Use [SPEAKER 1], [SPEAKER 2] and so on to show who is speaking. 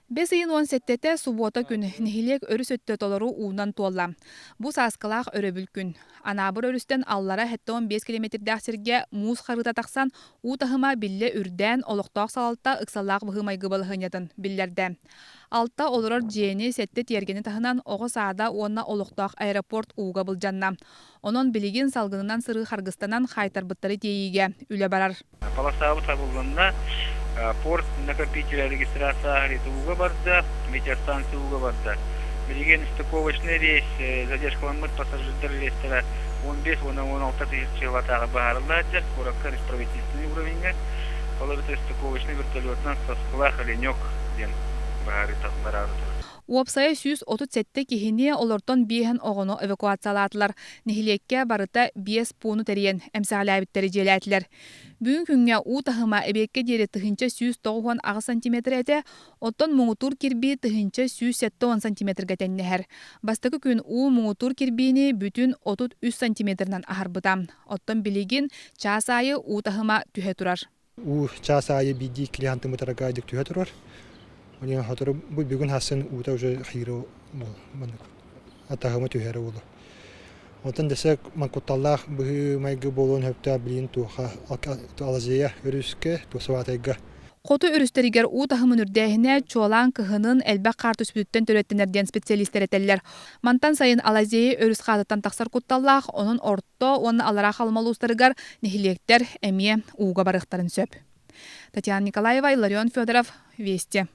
[SPEAKER 1] Бэс ыйын 17-тэ субуота күн нэһилиэк өрүс өттө толору уунан туолла. Бу сааскылаах өрөбүл күн. Анаабыр өрүстэн аллара 75 километрдээх сиргэ муус харыыта тахсан, уу таһыма биллэ үрдээн, олохтоох салалта ыксаллаах быһыы-майгы балаһыанньатын биллэрдэ. Алта олорор дьиэни, сэттэ тиэргэни таһынан оҕо саада уонна олохтоох аэропорт ууга былдьанна. Онон билигин салгынынан сырыы харгыстанан хаайтарбыттары тиэйиигэ үлэ барар.
[SPEAKER 2] Полосабыт хабыллынна, порт накопителя регистрация ууга барда, метеостанция ууга барда. Билигин стыковочный рейс задержкаламмыт пассажирдар рейстэрэ 15 уонна 16 тыһыынчалатааҕы быһаарылла сылдьар куоракка правительственный уровеньҥа. Ол эбэтэр стыковочный вертолетунан Саскылаах Оленек диэн быһаарыы бараары турар.
[SPEAKER 1] Уопсайа 137 киһини, олортон биэһин оҕону эвакуациялаатылар. Нэһилиэккэ барыта биэс пууну тэрийэн эмсэҕэлээбиттэри дьиэлээтилэр. Бүгүн күҥҥэ уу таһыма эбиэккэ диэри 1198 сантиметр этэ, оттон муҥутуур кирбии 1170 сантиметрга тэҥнэһэр. Бастакы күн уу муҥутуур кирбиини бүтүн 33 сантиметрынан аһарбыта. Оттон билигин чаас аайы уу таһыма түһэ турар.
[SPEAKER 3] Уу чаас аайы биирдии килиһантыметрга түһэ турар. Онон сотору бу бүгүн хасын уута уже хиирэ атаһыма түһэрэ буолуо. Онтон дэсэ кутталлаах быһыы-майгы буолуон сөптөөх билигин туоха Алазея өрүскэ, Туосабаатайга.
[SPEAKER 1] Хоту өрүстэригэр уу таһымын үрдээһинэ чуолаан кыһынын элбэх хаар түспүтүттэн төрүөттэнэр диэн специалистэр этэллэр. Мантан сайын Алазея өрүс хаатыттан тахсар кутталлаах, онон орто уонна аллараа Халыма улуустарыгар нэһилиэктэр эмиэ ууга барыахтарын сөп. Татьяна Николаева, Илларион Федоров, Вести.